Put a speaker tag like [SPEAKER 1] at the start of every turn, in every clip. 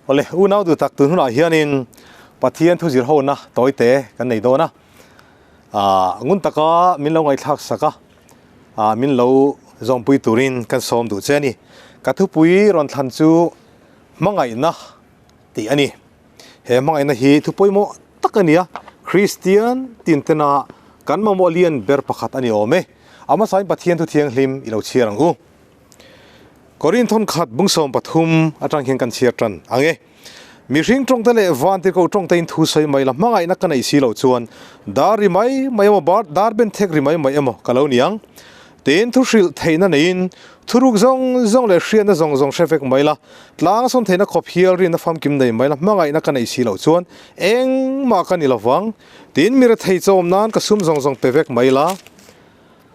[SPEAKER 1] Awle, unau duh tak tun hunah hianin Pathian thu zir hona tawi te kan nei dawn a. Aaa ngun taka min lo ngaihthlak sak a, aaa min lo zawmpui turin kan sawm duh che a ni. Ka thupui rawn thlan chu hmangaihna tih a ni. He hmangaihna hi thu pawimawh tak a ni a, Kristian tin tena kan mamawh lian ber pakhat a ni awm e. A hmasain Pathian thu thianghlim i lo chhiar ang u. Korinthon khat bungsawm pathum atang hian kan chhiar tan ang e. Mihring tawngte leh vantirhkoh tawngte in thu sawi mai la hmangaihna ka neih si loh chuan dar ri mai mai emaw bar dar ben thek ri mai mai emaw ka lo ni ang. Tin thu hrilh theihna neiin thuruk zawng zawng leh hriatna zawng zawng hre vek mai la, tlang sawn theihna khawp hial rinna famkim nei mai la hmangaihna ka neih si loh chuan engmah ka ni lovang. Tin mi rethei chawm nan ka sum zawng zawng pe vek mai la.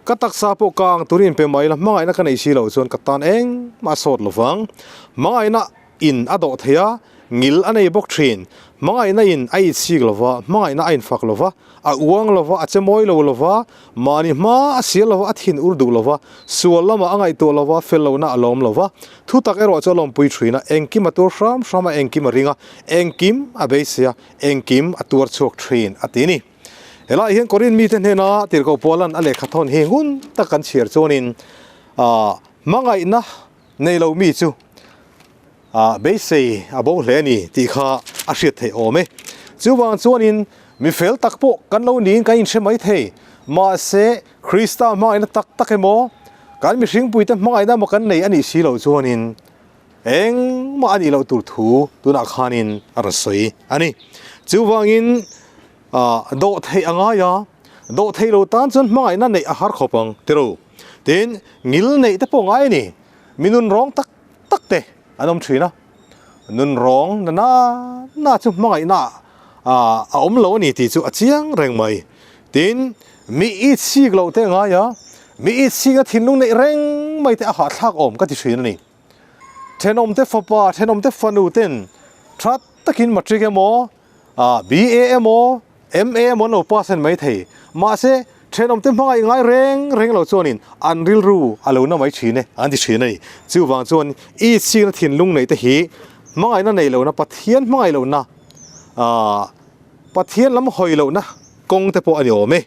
[SPEAKER 1] Ka taksa pawh ka ang turin pe mai la, hmangaihna ka nei si loh chuan ka tan engmah a sawt lovang. Hmangaihna in a dawh thei a, ngil a nei bawk thin. Hmangaihna in a itsik lova, hmangaihna a infak lova, a uang lova, a che mawi lo lova, mahni hma a sial lova, a thin ur duh lova, sual lamah a ngaihtuah lova, fel lohna a lawm lova. Thutak erawh chu a lawmpui thin a, engkim a tur hram hram a, engkim a ring a, engkim a beisei a, engkim a tuar chhuak thin a ti a ni. Helaiah hian Korin mite hnena tirhkoh Paula'n a lehkha thawn hi ngun tak kan chhiar chuanin aah hmangaihna nei lo mi chu aah beisei a bo hle a ni tih kha a hriat theih awm e. Chuvang chuanin mi fel tak pawh kan lo niin kan inhre mai thei. Mahse Krista hmangaihna tak tak emaw kan mihringpuite hmangaihna emaw kan nei a nih si loh chuanin engmah a nih loh tur thu tunah khanin a rawn sawi a ni. Chuvangin Ah, dawh theih a ngai a, dawh theih lo tan chuan hmangaihna neih a har khawp ang tiro. Tin, ngil neih te pawh ngai a ni. Mi nun rawng tak tak te an awm thin a. Nun rawng na na na chu hmangaihna ah a awm lo a ni tih chu a chiang reng mai. Tin, mi it sik loh te a ngai a, mi it sik na thinlung neih reng mai te a hahthlak awm ka ti thin a ni. Thenawmte fapa, thenawmte fanu ten tha takin matric emaw, BA emaw, MA emaw an lo pass en mai thei. Mahse, thenawmte hmangaih ngai reng reng lo chuanin an rilru a lo na mai thin e, an ti thin a ni. Chuvang chuan i chhingna thinlung neih te hi hmangaihna neih lohna, Pathian hmangaih lohna, Pathian lam hawi lohna kawng te pawh a ni awm e.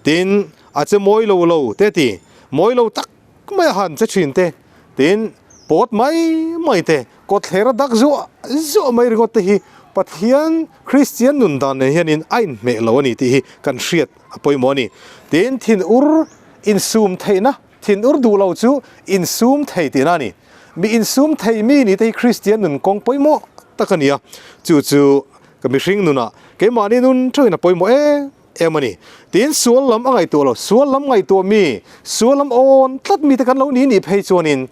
[SPEAKER 1] Tin, a che mawi lo lo te ti, mawi lo tak mai a han che thin te, tin pawt mai mai te, kawtthler a dak zuah zuah mai ringawt te hi Pathian Kristian nun dan nen hianin a inhmeh lo a ni tih hi kan hriat a pawimawh a ni. Tin, thinur insum theihna, thinur duh lo chu insum thei tihna a ni. Mi insum thei mi ni te hi Kristian nun kawng pawimawh tak a ni a, chu chu ka mihring nunah keimahni nun theuhin a pawimawh em em a ni. Tin, sual lam a ngaihtuah lo, sual lam ngaihtuah mi, sual lam awn tlat mite kan lo ni nih phei chuanin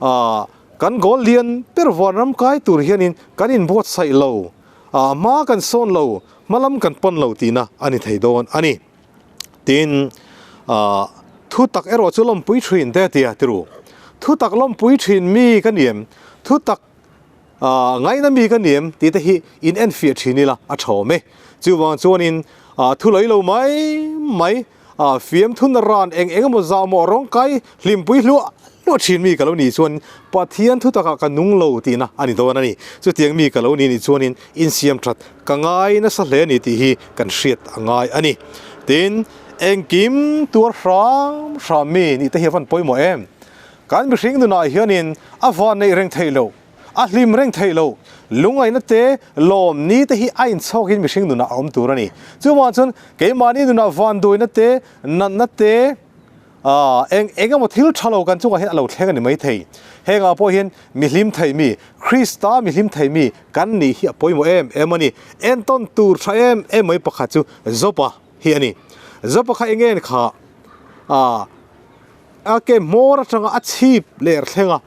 [SPEAKER 1] aah kan goal lian ber vuan ram kai tur hianin kan inbuatsaih lo, aah hma kan sawn lo, hma lam kan pawn lo tihna a ni thei dawn a ni. Tin, aah thu tak erawh chu lawmpui thin te a ti a, tiru. Thu tak lawmpui thin mi ka ni em? Thu tak. Aaa ngaihna mi ka ni em tih te hi in en fiah thin ila a tha awm e. Chuvang chuanin aaa thu lei lo mai mai aaa fiam thun a ran eng eng emaw zah mawh rawng kai hlimpui hluah hluah thin mi ka lo nih chuan Pathian thu takah ka nung lo tihna a ni dawn a ni. Chutiang mi ka lo ni nih chuanin insiam that ka ngai nasa hle a ni tih hi kan hriat a ngai a ni. Tin, engkim tuar hram hram mi nih te hi a van pawimawh em? Kan mihring nunah hianin a van neih reng theih loh, a hlim reng theih loh, lungaihna te, lawm ni te hi a inchhawkin mihring nunah a awm tur a ni. Chuvang chuan keimahni nunah vanduaina te, natna te, aah eng eng emaw thil tha lo kan chungah hian a lo thleng a ni maithei. Hengah pawh hian mi hlim thei mi, Krista mi hlim thei mi kan nih hi a pawimawh em em a ni. Entawn tur tha em em mai pakhat chu Jopa hi a ni. Jopa kha eng nge kha aah. A ke hmawr atanga a chhip ler thleng a,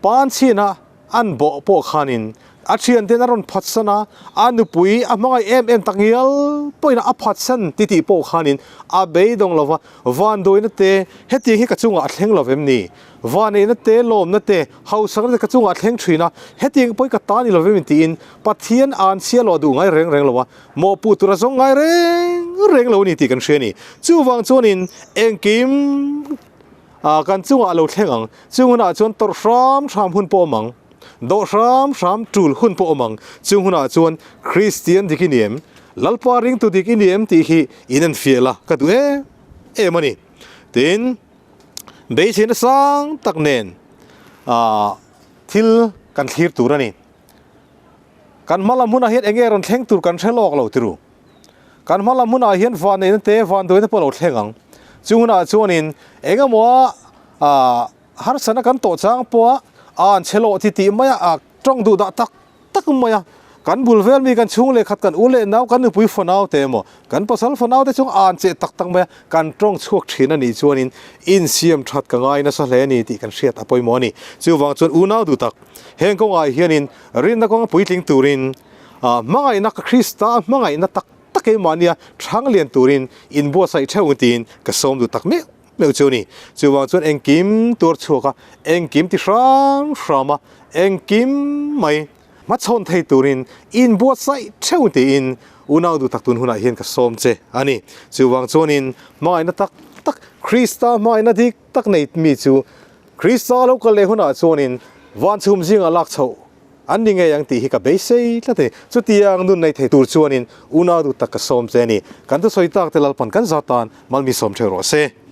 [SPEAKER 1] pan chhin a an bawh pawh khanin a thianten a rawn phatsan a, a nupui a hmangaih em em tak ngial pawhin a phatsan ti tih pawh khanin a beidawng lo va, vanduaina te hetiang hi ka chungah a thleng lo vem ni? Vaneihna te, lawmna te, hausakna te ka chungah a thleng thin a, hetiang pawhin ka ta ni lo vem in tiin Pathian an chhia lo a duh ngai reng reng lo a, Mawhpuh tura zawng ngai reng reng lo a ni tih kan hria a ni. Chuvang chuanin engkim ah kan chungah a lo thleng ang. Chung hunah chuan tawrh hram hram hun pawh a awm ang. Dawh hram hram tul hun pawh awm ang. Chung hunah chuan Kristian dik i ni em? Lalpa ringtu dik i ni em tih hi in enfiah la ka duh em em a ni. Tin, beiseina sang tak nen thil kan thlir tur a ni. Kan hma lam hunah hian eng nge rawn thleng tur kan hre lawk lo tiru. Kan hma lam hunah hian van neihna te, van duaina pawh a lo thleng ang. Chung hunah chuanin eng emaw a harsatna kan tawh chang pawha a an chhe lawh ti tih maia a tawng duh dah tak tak mai a. Kan bul vel mi kan chhung leh khat kan u leh nau kan nupui fanau te emaw kan pasal fanau te chung a an cheh tak tak mai a kan tawng chhuak thin a nih chuanin insiam that ka ngai nasa hle a ni tih kan hriat a pawimawh a ni. Chuvang chuan unau duh tak heng kawngah hianin rinna kawnga puitling turin hmangaihna ka Krista hmangaihna tak tak keimahnia thang lian turin inbuatsaih theuh tiin ka sawm duh tak meuh meuh chu a ni. Chuvang chuan engkim tuar chhuak a, engkim ti hram hram a, engkim mai hmachhawn thei turin inbuatsaih theuh tiin unau duh tak tun hunah hian ka sawm che a ni. Chuvang chuanin hmangaihna tak tak, Krista hmangaihna dik tak nei mi chu Krista lo kal leh hunah chuanin van chhum zingah lak chhoh an ni ngei ang tih hi ka beisei tlat a ni. Chutiang nun nei thei tur chuanin unau duh tak ka sawm che a ni. Kan thusawi tak te Lalpan kan zat tan malmi sawm theuh rawh se.